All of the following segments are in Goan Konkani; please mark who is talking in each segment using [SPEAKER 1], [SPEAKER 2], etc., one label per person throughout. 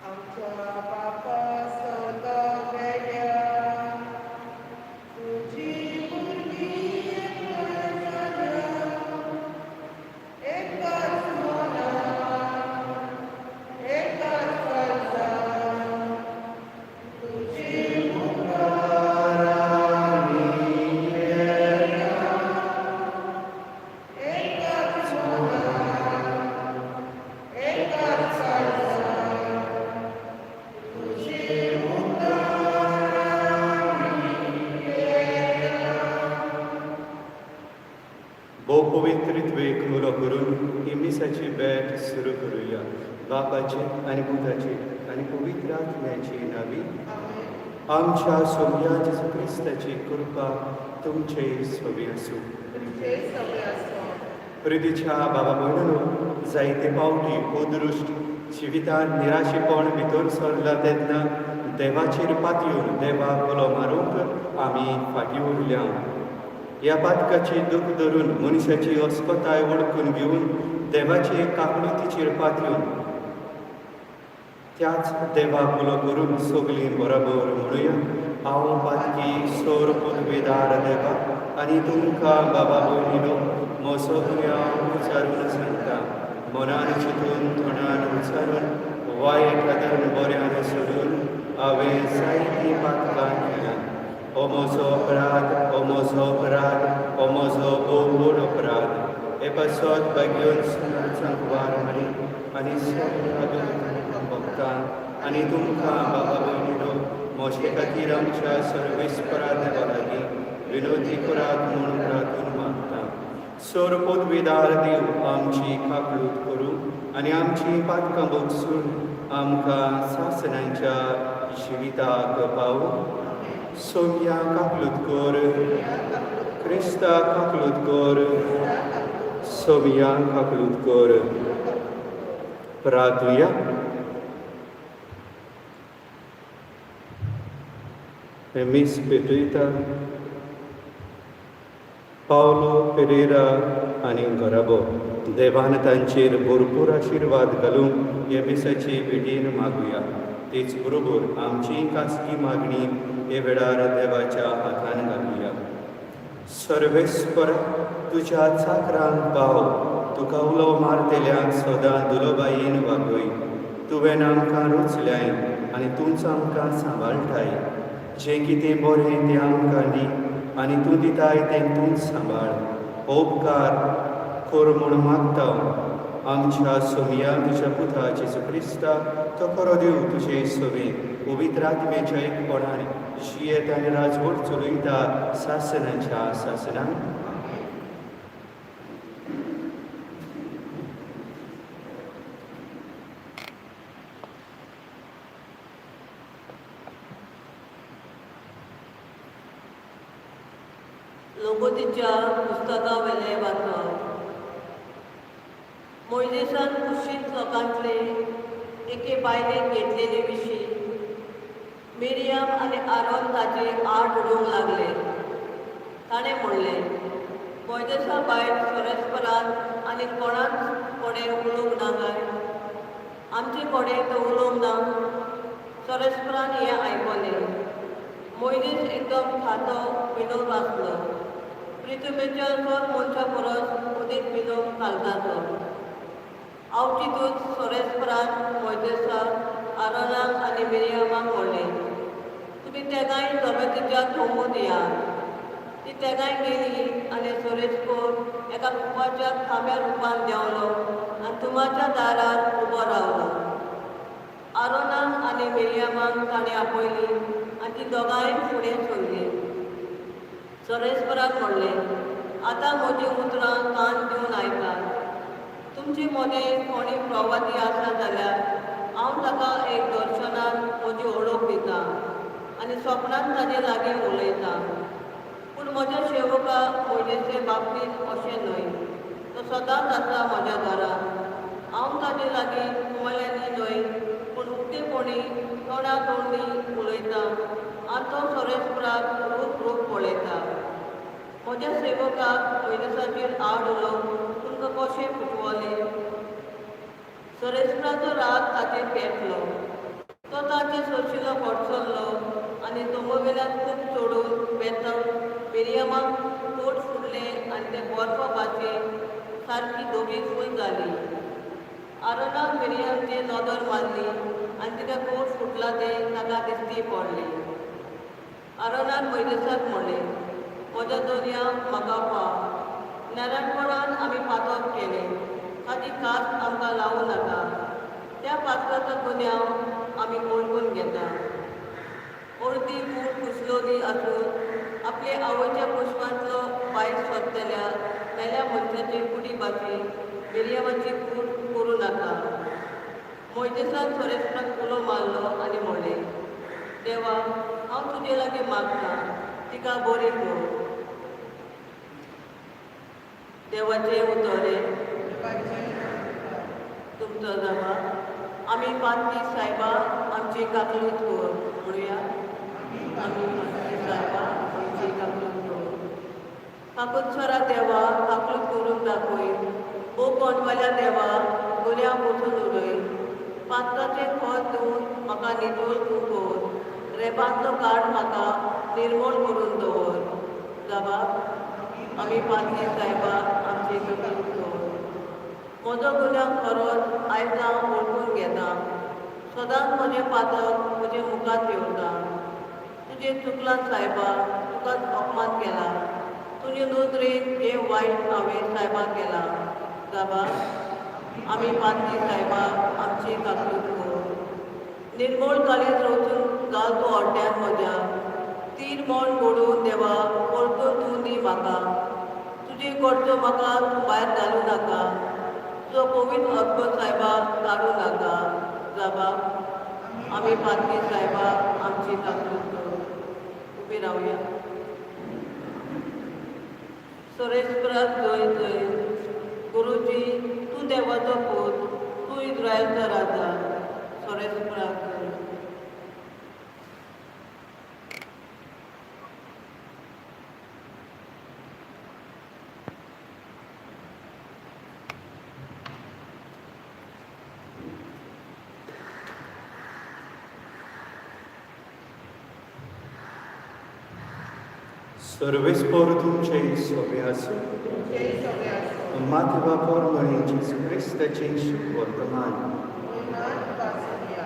[SPEAKER 1] आमच्या बापा सदा वेल्या तुजी भुरगीं एकठांय जाल्या एकाच मनान एकाच काळजान तुजे मुखार आमी येता एकाच मनान एकाच काळजान तुजे मुखार आमी येता.
[SPEAKER 2] भोव पवित्र त्वेक उलो करून ही मिसाची भेट सुरू करूया. बापाचे आनी पुताचे आनी पवित्र आत्म्याची नावी. आमच्या सोमया जेजू क्रिस्ताची कृपा तुमचे सोबी आसूं.
[SPEAKER 1] तुमचे सगळे आसूं.
[SPEAKER 2] प्रितीच्या बाबा भयणीनो, जायते पावटी अदृश्ट जिवितांत निराशेपण भितर सरला तेन्ना देवाचेर पातयेवन देवाक उलो मारूंक आमी फाटीं उरल्या. ह्या पातकाची दूख धरून मनशाची अस्पताय वळखून घेवन देवाचे काकळुतीचेर पातयेवन त्याच देवाक उलो करून सगळीं बरोबर म्हणुया. हांव पातकी सोर पुर्वेदार देवा आनी तुमकां बाबा भयणीनो म्हजो गुन्यांव उच्चारून सांगता. मनान चिंतून, तोंडान उच्चारून, वायट आदरून, बऱ्यान सोडून हांवें जायतीं पातकां केल्यात. हो म्हजो अपराध, हो म्हजो अपराध, हो म्हजो भोव व्हड अपराध. हे पासत भाग्यवंत सांकवार मरी आनी सगळ्या भक्तांक आनी तुमकां बाबा भयणीनो म्हजे खातीर आमच्या सर्वेस्परा देवा लागीं विनोदी करात म्हूण प्रार्थून मागता. सोर पदवेदार देव आमची काकळूत करूं आनी आमची पातकां भोगसून आमकां सासणांच्या जिविताक पावूं. सोम्या काकलूत कर. क्रिस्ता काकलूत कर. सोम्या काकलूत कर. प्रार्थुया. हें मीस पेटयता पावलो पेरेरा आनी घराबो. देवान तांचेर भरपूर आशिर्वाद घालूंक हे मिसाची भेटीन मागुया. तेच बरोबर आमची खासगी मागणी हे वेळार देवाच्या हातान घालुया. सर्वेस्पर, तुज्या चाकरांक पाव. तुका उलो मारतल्यांक सदां दुलोबायेन वागय. तुवें आमकां रचल्याय आनी तूंच आमकां सांबाळटाय. जें कितें बरें तें आमकां दी आनी तूं दिताय तें तूंच सांबाळ. हो उपकार कर म्हूण मागता आमच्या सोमया तुज्या पुता जेजू क्रिस्ता. तो खरो देव तुजे सवे पवित्र आत्म्याच्या एकपणान जियेत आनी राजवट चलयता सासनाच्या सासनाक.
[SPEAKER 3] लोगोतीच्या पुस्तकावेलें वाचप. मोयजेसान कुशींत लोकांतले एके बायलेक घेतलेले विशीं मिरियम आनी आरोन ताचे आड उडोवंक लागले. ताणें म्हणलें, मोयजेसा भायर सोरेस्परान आनी कोणाच कडेन उलोवंक ना काय? आमचे कडेन तो उलोवंक ना? सोरेस्परान हें आयकलें. मोयजेस एकदम खातो विनोद आसलो, प्रिथुमेच्या चड मनशां परस अदीक विनोद काळजाचो. आवचितूच सोरेस्परान मोयजेसाक, आरोनाक आनी मिरियमाक म्हणलें, तुमी तेगांय दमेतीच्या तंबूंत येयात. ती तेगांय गेली आनी सोरेस्पोर एका कुपाच्या खांब्या रुपान देंवलो आनी तुमाच्या दारार उबो रावलो. आरोनाक आनी मिरियमाक ताणें आपयली आनी ती दोगांय फुडें सरलीं. सोरेस्परान म्हणलें, आतां म्हजीं उतरां कान दिवन आयकात. तुमचे मदें कोणी प्रवादी आसा जाल्यार हांव ताका एक दर्शनान म्हजी वळख दितां आनी सपनान ताजे लागीं उलयतां. पूण म्हज्या सेवका मोयजेचे बाबतींत अशें न्हय. तो सदांच आसा म्हज्या घरांत. हांव ताजे लागीं कुमल्यांनी न्हय पूण उक्तेपणी तोंडा तोंडी उलयतां आनी तो सोरेस्पराक रूप रूप पळयता. म्हज्या सेवकाक मोयजेसाचेर आड उलोवंक तुमकां कशें पुटवलें? सोरेस्पराचो राग ताचेर पेटलो. तो ताचे सोशिलो कोडसल्लो आनी दोंगोवेल्यान खूब चडून वेता मिरियमाक पोट फुडलें आनी ते बर्फा भाशेन सारकी दोगी फूल जाली. आरोनाक मिरियमचेर नदर मारली आनी तिका कोट फुटला तें ताका दिश्टी पडलें. आरोनान मोयजेसाक म्हणलें, म्हज्या दोनया म्हाका पाव. नेराणपणान आमी पातक केलें, ताची कास आमकां लावूं नाका. त्या पातकाचो गुन्यांव आमी वळखून घेता. अर्दी कूड कुसलोली आसून आपले आवयच्या पुष्पांतलो भायर सोदतल्या मेल्या मनशाचे कुडी भाशेन मिरियमाची कूड करूं नाका. मोयजेसान सोरेस्पराक उलो मारलो आनी म्हणलें, देवा, हांव तुजे लागीं मागता, तिका बरी कर. देवाचें उतर हें. तुमचो जावा. आमी पातकी सायबा आमची काकलूत कर. म्हणुया, आमी पातकी सायबा आमची काकलूत कर. काकुत्सरा देवा, काकलूत करून दाखय. ओ कोणवाल्या देवा, गुन्यांव पुसून उडय. पातकाचें खत दिवन म्हाका नितळ तूं कर. रेबांतलो काड म्हाका निर्मळ करून दवर. जाबा, आमी पातकी सायबा आमची काकलूत कर. म्हजो गुन्यांव खरोच आयज हांव वळखून घेता. सदांच म्हजें पातक म्हजे मुखार येवता. तुजें चुकलां सायबा, तुकाच अपमान केला. तुजे नदरेन जें वायट हांवें सायबा केलां. जाबा, आमी पातकी सायबा आमची काकलूत कर. निर्मळ काळीज रचून घाल तूं अड्ड्यान म्हज्या. तीर मन घडोवन देवा परतून तूं दी म्हाका. तुजे कडचो म्हाका तूं भायर घालूं नाका. तुजो पवित्र आत्मो सायबा काडूं नाका. जाबा, आमी पातकी सायबा आमची काकलूत कर. उबी रावया. सोरेस्पराक जय जय. गुरुजी, तूं देवाचो पूत, तूं इस्रायलचो राजा. सोरेस्पराक जय.
[SPEAKER 2] सर्वेस्पोर तुमचे सोबे आसूं.
[SPEAKER 1] तुमचेय सगळे आसूं.
[SPEAKER 2] माते बापोर न्हय जेजू क्रिस्ताचें शुभ वर्तमान.
[SPEAKER 1] महिमा तुका आसुया.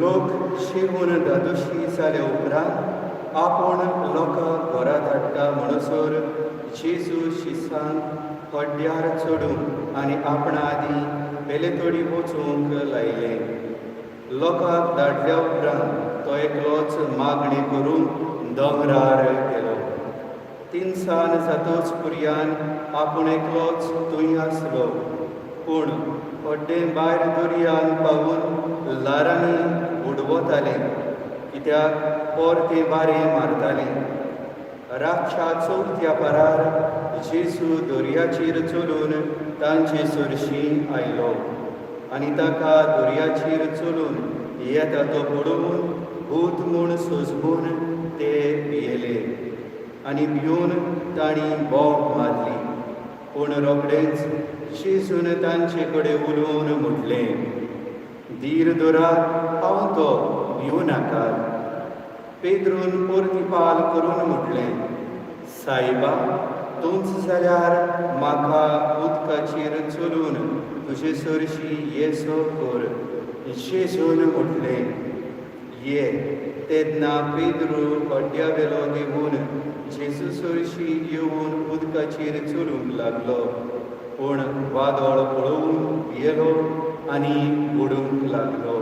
[SPEAKER 2] लोक शिवून दादोशी जाले उपरांत आपूण लोकांक घरा धाडटा म्हणसर जेजू शिसान हड्ड्यार चडून आनी आपणा आदीं पेलेतोडी वचूंक लायलें. लोकांक धाडल्या उपरांत तो एकलोच मागणी करूंक दोंगरार गेलो. तिनसान जातोच पुरयान आपूण एकलोच थंय आसलो. पूण हड्डें भायर दर्यान पावून ल्हारांनी उडवतालें, कित्याक परतें वारें मारतालें. रातच्या चवथ्या परार जेजू दर्याचेर चलून तांचे सरशीं आयलो आनी ताका दर्याचेर चलून येता तो पळोवन भूत म्हूण सोजमून ते भियेले आनी भिवन तांणी बोब मारली. पूण रोखडेंच जेजून तांचे कडेन उलोवन म्हटलें, धीर दवरात, हांव तो, भिवूं नाकात. पेद्रून परतिपाल करून म्हटलें, सायबा, तूंच जाल्यार म्हाका उदकाचेर चलून तुजे सरशी येसो कर. जेजून म्हटलें, ये. तेन्ना पेद्रू हड्ड्या वेलो देंवून जेजू सरशी येवन उदकाचेर चलूंक लागलो. पूण वादळ पळोवन भियेलो आनी बुडूंक लागलो.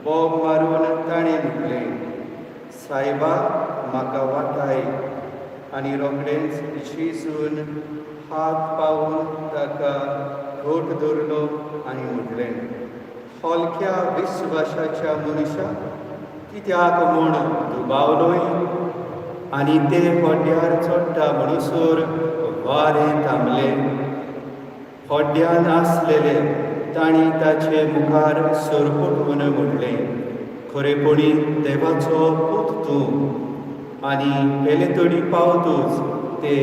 [SPEAKER 2] बोब मारून ताणें म्हटलें, सायबा, म्हाका वाटाय. आनी रोखडेंच जेजून हात पावून ताका घट धरलो आनी म्हटलें, हलक्या विस्वासाच्या मनशा, कित्याक म्हूण दुबावलोय? आनी ते हड्ड्यार चडटा म्हणसर वारें थांबलें. हड्ड्यान आसलेले तांणी ताचे मुखार सरपटून म्हटलें, खरेपणी देवाचो पूत तूं. आनी पेलेतोडी पावतूच ते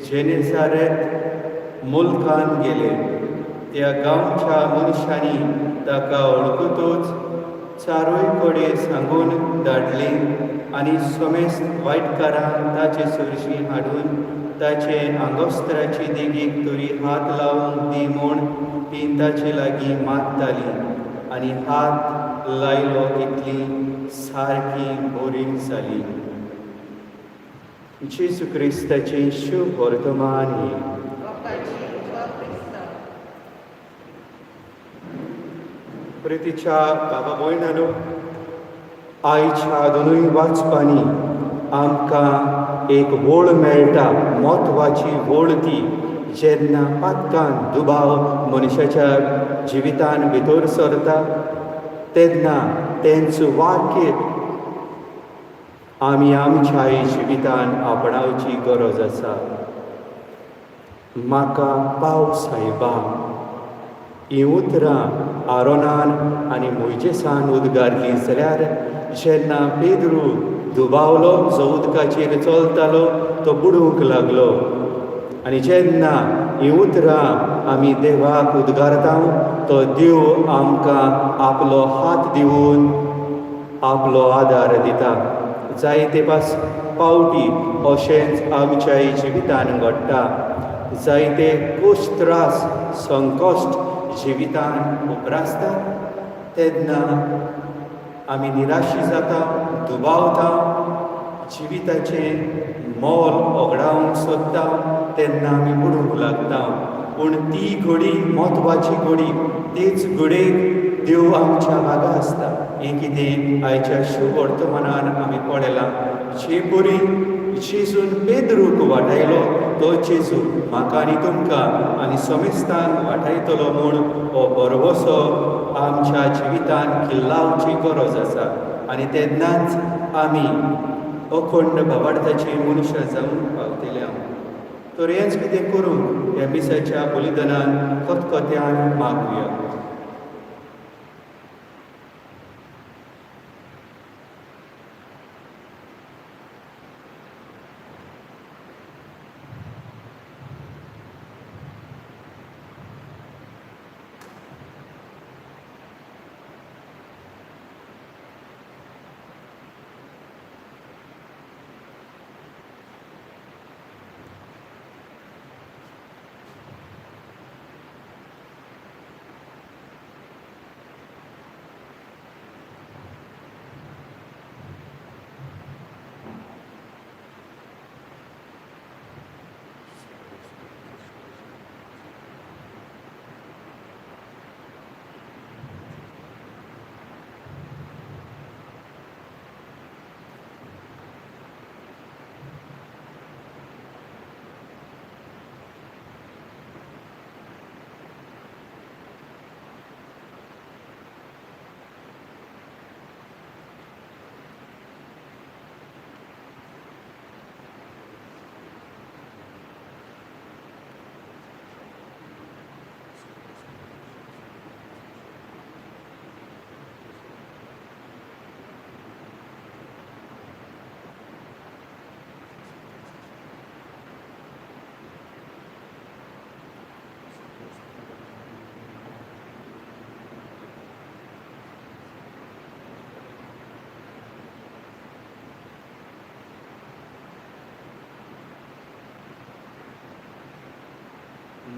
[SPEAKER 2] जेनेसारेत मुल्कान गेले. त्या गांवच्या मनशांनी ताका वळखतूच चारूय कडेन सांगून धाडली आनी समेस्त वायटकारांक ताचे सरशी हाडून ताचे आंगोस्त्राचे देगेक तरी हात लावंक दी म्हूण ती ताचे लागीं मागताली आनी हात लायलो तितली सारकी बरी जाली. जेजू क्रिस्ताचें शुभ वर्तमान हें.
[SPEAKER 1] बापाची तुका क्रिस्तांव.
[SPEAKER 2] प्रितीच्या बाबा भयणानो, आयच्या दोनूय वाचपांनी आमकां एक वळ मेळटा, म्हत्वाची वळ ती जेन्ना पातकान दुबाव मनशाच्या जिवितान भितर सरता तेन्ना तेंच वाक्य आमी आमच्या जिवितान आपणावची गरज आसा. म्हाका पाव सायबा हीं उतरां आरोनान आनी मोयजेसान उद्गारलीं जाल्यार जेन्ना पेद्रू दुबावलो, जो उदकाचेर चलतालो तो बुडूंक लागलो. आनी जेन्ना हीं उतरां आमी देवाक उद्गारता तो देव आमकां आपलो हात दिवन आपलो आदार दिता. जायते पास पावटी अशेंच आमच्या जिवितान घडटा. जायते कश्ट, त्रास, संकश्ट जिवितान उप्रासता तेन्ना आमी निराशी जाता, दुबावता, जिविताचें मोल ओगडावंक सोदता तेन्ना आमी बुडूंक लागता. पूण ती घडी म्हत्वाची घडी, तेच घडयेक देव आमच्या लागीं आसता. हें कितें आयच्या शुभ वर्तमानान आमी पळयलां. जे परी जेजून पेद्रूक वाटायलो तो जेजू म्हाका आनी तुमकां आनी समेस्तांक वाटायतलो म्हूण हो भरवंसो आमच्या जिवितान किल्लावची गरज आसा. आनी तेन्नाच आमी अखंड भावार्थाची मनशां जावंक पावतले. हांव तर हेंच कितें करूंक ह्या मिसाच्या बलिदानान खतखत्यान मागुया.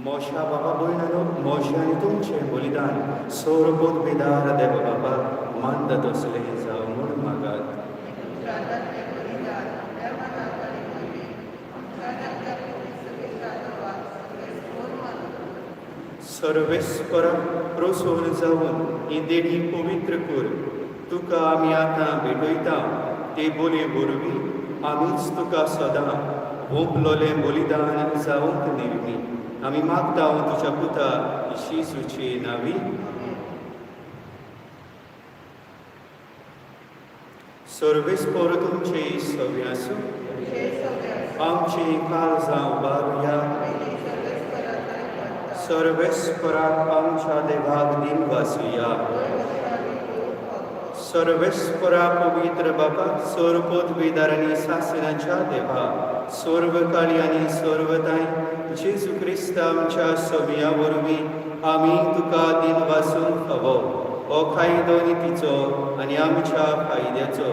[SPEAKER 2] मोशा बाबा भयणानो, मोशा आनी तुमचें बलिदान सोरबोध बेदार देव बाबा मानता तसलें जावं म्हूण मागात.
[SPEAKER 1] तुमच्या हातांतलें बलिदान आपल्या मनाक आनी मोहिमेक आमच्या आनी आमच्या पवित्र देवाक सर्वेस्पर मानूं.
[SPEAKER 2] सर्वेस्परा प्रसन्न जावन ही देणी पवित्र कर. तुका आमी आतां भेटयता ते बोले वरवीं आमीच तुका सदां वोंपलोलें बलिदान जावंक निर्मी. आमी मागता तुज्या पुता जेजूचे नांवी. सर्वेस्पर तुमचे सवे आसूं.
[SPEAKER 1] तुमचे सवे आसूं.
[SPEAKER 2] आमची काळजां उबारुया.
[SPEAKER 1] आमी ती सर्वेस्पराक करता.
[SPEAKER 2] सर्वेस्पराक आमच्या देवाक दिन वासुया. सर्वेस्परा पवित्र बाबा, सर्वपदवीदार आनी सासणाच्या देवा, सर्वकाळी आनी सर्वताय जेजू क्रिस्त आमच्या सोम्या वरवीं आमी तुका दिन वासूंक फावो. हो कायदो नितीचो आनी आमच्या फायद्याचो.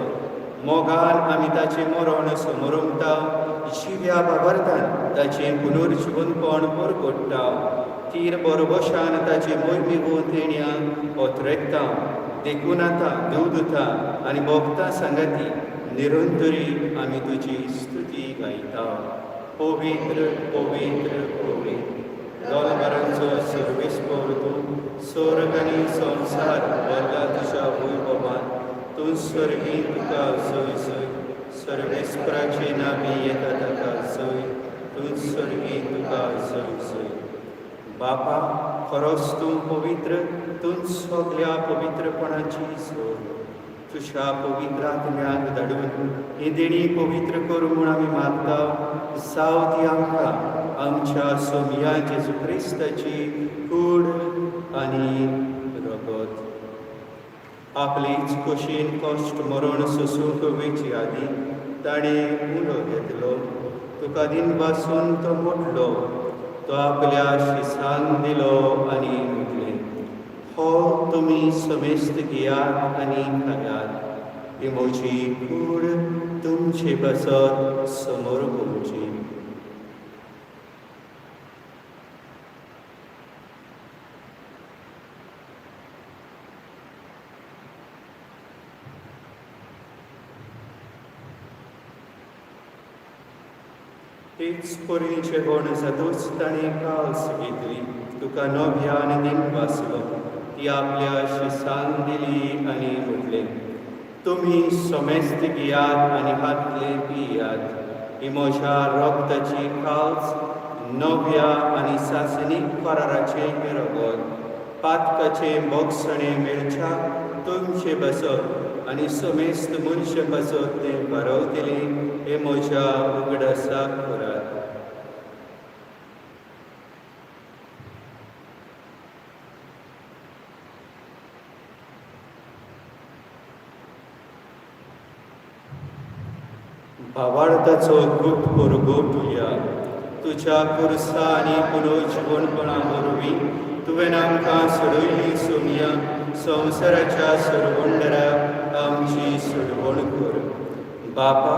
[SPEAKER 2] मोगान आमी ताचें मरण समोरमता, जिव्या बाबरतान ताचें पुनर्जिवनपण परगट्टा, तीर बरोबशान ताचे मोहिमे भोंवतण्या ओतरेकता. देखून आतां देवदूता आनी भोगता सांगाती निरंतरी आमी तुजी स्तुती गायता. पवित्र पवित्र पवित्र दोलबारांचो सर्वेस्पर तूं, स्वर्ग आनी संवसार भरला तुज्या वैभवान. तूं स्वर्गी तुका जय जय. सर्वेस्पराचे नांवी येता ताका जय. तूं स्वर्गी तुका जय जय. बापा, खरोच तूं पवित्र, तूं सगल्या पवित्रपणाची जोड. तुज्या पवित्र आत्म्याक धाडून ही देणी पवित्र करूं म्हूण आमी मागता, जावं ती आमकां आमच्या सोमया जेजू क्रिस्ताची कूड आनी रगत. आपलीच कुशीन कश्ट मरण सोसूंक वेचे आदीं ताणें उलो घेतलो, तुका दिनवासून तो मोडलो, तो आपल्या शिसांक दिलो आनी म्हटलें, हो तुमी समेस्त घेयात आनी खायात, ही म्हजी कूड तुमचे पासत समोर पळोवची. तेच परी जेवण जातूच ताणें काल्स घेतली, तुका नव्यान दिनवासलो, ती आपल्या शिसांक दिली आनी म्हटलें, तुमी समेस्त घेयात आनी हातले पियात, ही म्हज्या रगताची काल्स, नव्या आनी सासणीक कराराचें हें रगत, पातकाचें भोगसणें मेळच्याक तुमचे पासत आनी समेस्त मनशा पासत तें बरवतलें, हें म्हज्या उगडासाक करात. भावार्थाचो गुप्त परगटुया. तुज्या पुरसा आनी पुनर्जिवनपणा वरवीं तुवें आमकां सोडयली सोमया, संवसाराच्या सोडवणदारा आमची सोडवण कर. बापा,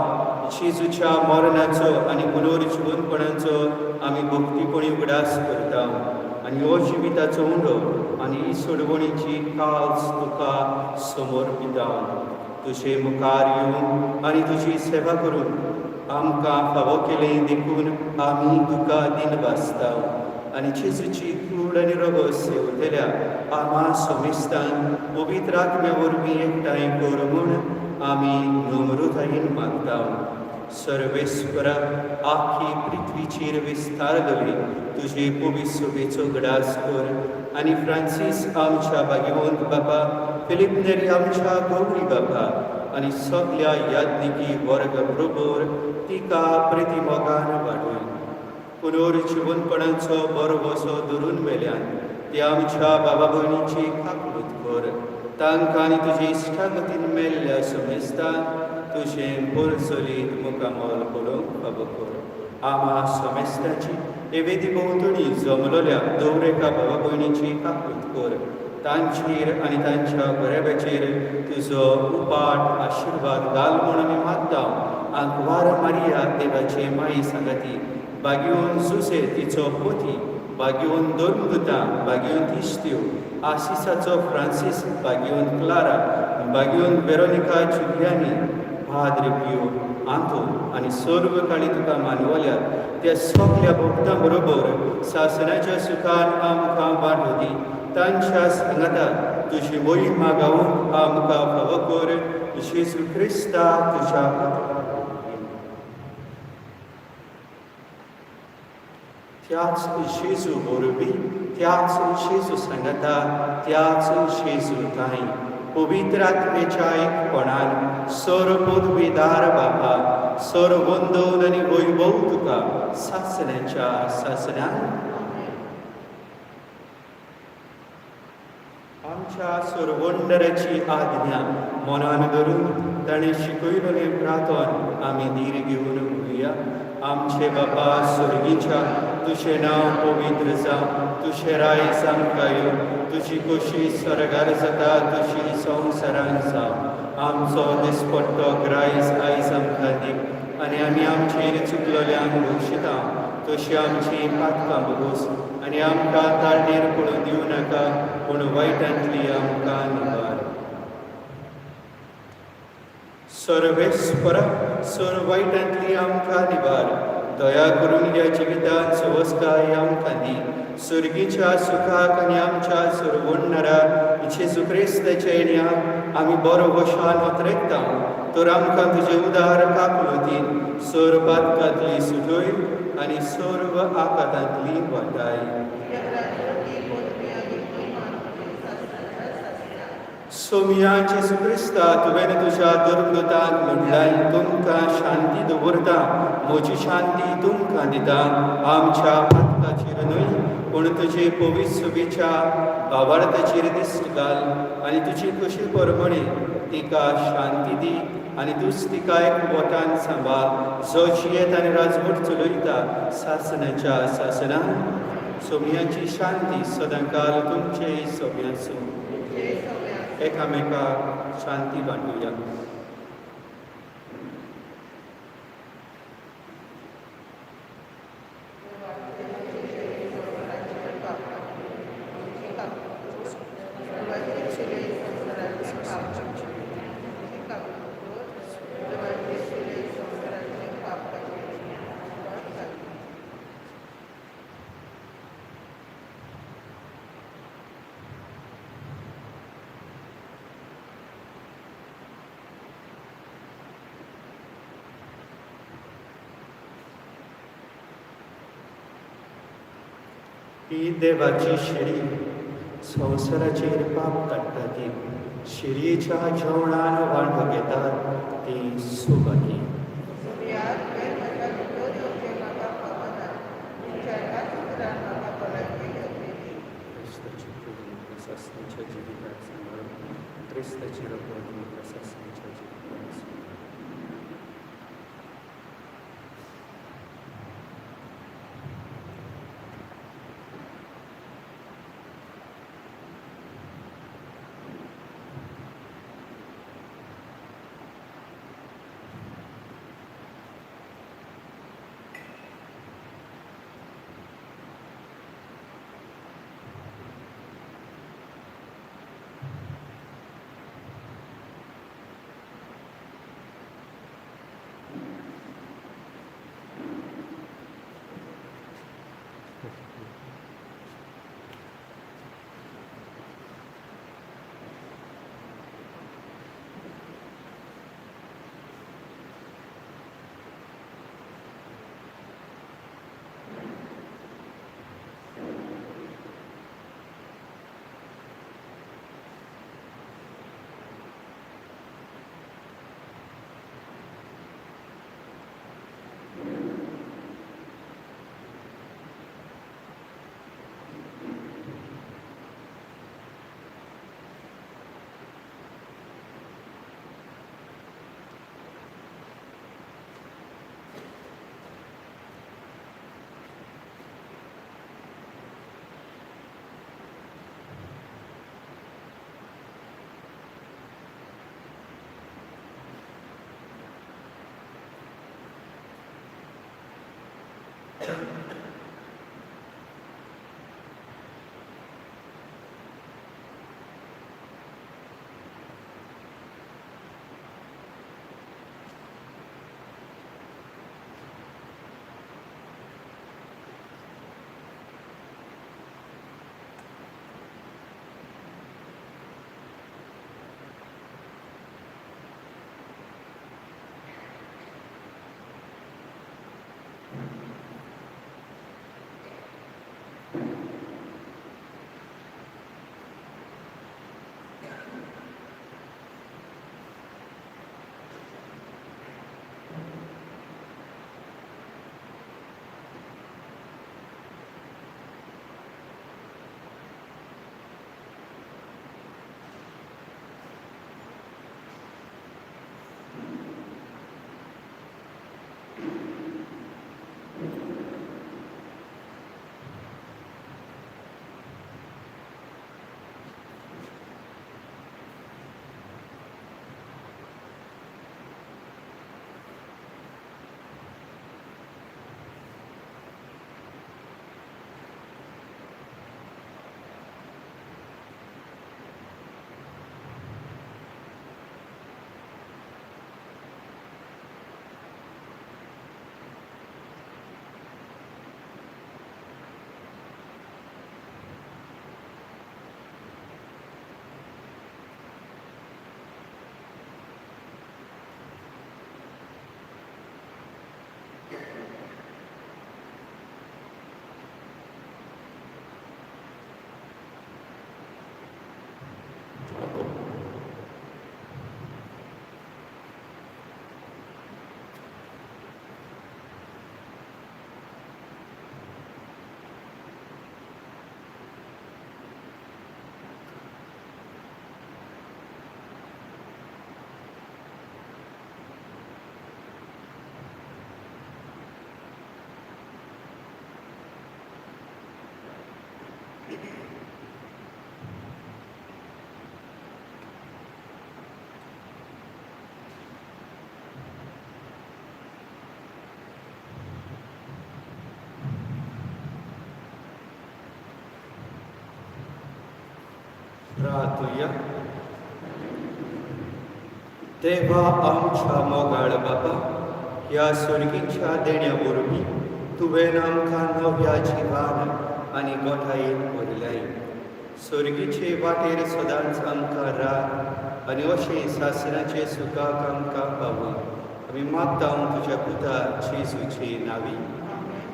[SPEAKER 2] जेजूच्या मरणाचो आनी पुनर्जिवनपणाचो आमी भक्तीपणी उगडास करता आनी हो जिविताचो उंडो आनी ही सोडवणीची काल्स तुका समर्पिता. तुजे मुखार येवन आनी तुजी सेवा करून आमकां फावो केलें देखून आमी तुका दिनवासता आनी जेजूची कूड आनी रगत सेवतल्या आमा समेस्तान पवित्र आत्म्या वरवीं एकठांय कर म्हूण आमी नम्रतायेन मागता. सर्वेस्परा, आखी पृथ्वीचेर विस्तारलेली तुजे पवित्र सभेचो गडास कर आनी फ्रांसीस आमच्या भाग्यवंत बाबा, फिलीप नेरी आमच्या गौरी बाबा आनी सगल्या याज्ञिकी वर्ग बरोबर तिका प्रतिमोगान वाडय. पुनर्जिवनपणाचो बरो धरून मेल्यान ते आमच्या बाबा भयणीची काकूत कर. तांकां आनी तुजे इश्टागतीन मेल्ल्या समेस्तान तुजें पोरचलीत मुखामोल पळोवंक फावो कर. आमा समेस्ताची हे वेदी भोंवतणी जमलोल्या दवरेका बाबा भयणीची काकूत कर. तांचेर आनी तांच्या घराब्याचेर तुजो उपाट आशिर्वाद घाल म्हूण आमी मागता. आंकवार मारिया देवाचे माई सांगाती, बागयोन जुसे तिचो पोती, बागयोन धर्मदूता, बागयोन तिश्त्यो, आशिसाचो फ्रांसीस, बागयोन क्लारा, बागयोन वेरोनिका जुलियानी, पाद्रे पियो आंतोन आनी सर्व काळी तुका मानवल्यात त्या सगल्या भक्तां बरोबर सासणाच्या सुखान आमकां वांटो दी. तांच्या सांगाता तुजी मोहिमा गावूंक आमकां फावो कर. जेजू क्रिस्ता तुज्या त्याच जेजू वरवीं, त्याच जेजू सांगाता, त्याच जेजू ताई पवित्र आत्मेच्या एकपणान सर पदवीदार बाबा, सर वंदन आनी वैभव तुका सासण्याच्या सासण्यान. आमच्या सरवंडराची आज्ञा मनान धरून ताणें शिकयलेलें प्रार्थन आमी धीर घेवन म्हणुया. आमचे बापा स्वर्गीच्या, तुजें नांव पवित्र जावं, तुजें राय आमकां येवं, तुजी खोशी स्वर्गार जाता तशी संवसारान जावं. आमचो दिसपट्टो ग्रायस आयज आमकां दी आनी आमी आमचेर चुकलोल्यांक बक्षिता तशी आमची पातकां बगोस आनी आमकां ताळणेर पडून दिवं नाका पूण वायटांतली आमकां निवार. सर्वेस्परा सर वायटांतली आमकां निवार. दया करून ह्या जिवितांत सवस्काय आमकां दी. सर्गीच्या सुखाक आनी आमच्या सरवणणारा जेजू क्रिस्ताच्या येण्याक आमी बरो वशान वतरेकता तर आमकां तुजे उदार काकुळतीन सर्व पातकांतली सुटय आनी सर्व आकातांतली वाटाय. सोमया जेजू क्रिस्ता, तुवें तुज्या धर्मदूतांक म्हणलाय, तुमकां शांती दवरता, म्हजी शांती तुमकां दिता. आमच्या पातकाचेर न्हय पूण तुजे पवित्र सभेच्या भावार्थाचेर दिश्ट घाल आनी तुजी खोशी प्रमाणे तिका शांती दी आनी तूंच तिका एक बोटान सांबाळ, जो जियेत आनी राजवट चलयता सासणाच्या सासणान. सोमयाची शांती सदांकाल तुमचे सगळ्यांचो. एकामेकाक शांती बांदुया. ही देवाची शिडी संवसाराचेर पाप काडटा. ती शिडयेच्या जेवणान वांटो घेतात ती सुभागी. क्रिस्ताची प्रशासनाच्या जिवितात सांबाळून, क्रिस्ताची रगत प्रशासनाच्या जिवितात सांबाळून. प्रार्थुया. देवा आमच्या मोगाळ बाबा, ह्या सर्गीच्या देण्या वरवीं तुवें आमकां नव्या जिवान आनी गोठायेन भरल्याय. सर्गीचे वाटेर सदांच आमकां राख आनी अशें सासणाचे सुखाक आमकां पावय, आमी मागता तुज्या पुता जेजूचे नांवी.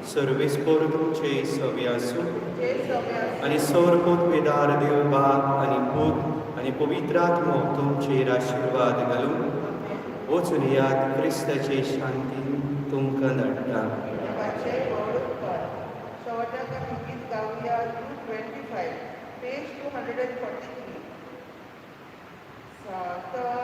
[SPEAKER 2] सर्वेस्पोर तुमचे सवे आसूं.
[SPEAKER 1] जे सवे आसूं.
[SPEAKER 2] आनी सर्व पदवेदार देव बाप आनी पूत आनी पवित्र आत्मो तुमचेर आशिर्वाद घालूं. वचून यात, क्रिस्ताचे शांतीन तुमकां धाडटा.
[SPEAKER 1] देवाचे व्हड उपकार. शेवटाक आमी गीत गावया 225, page 243. सात.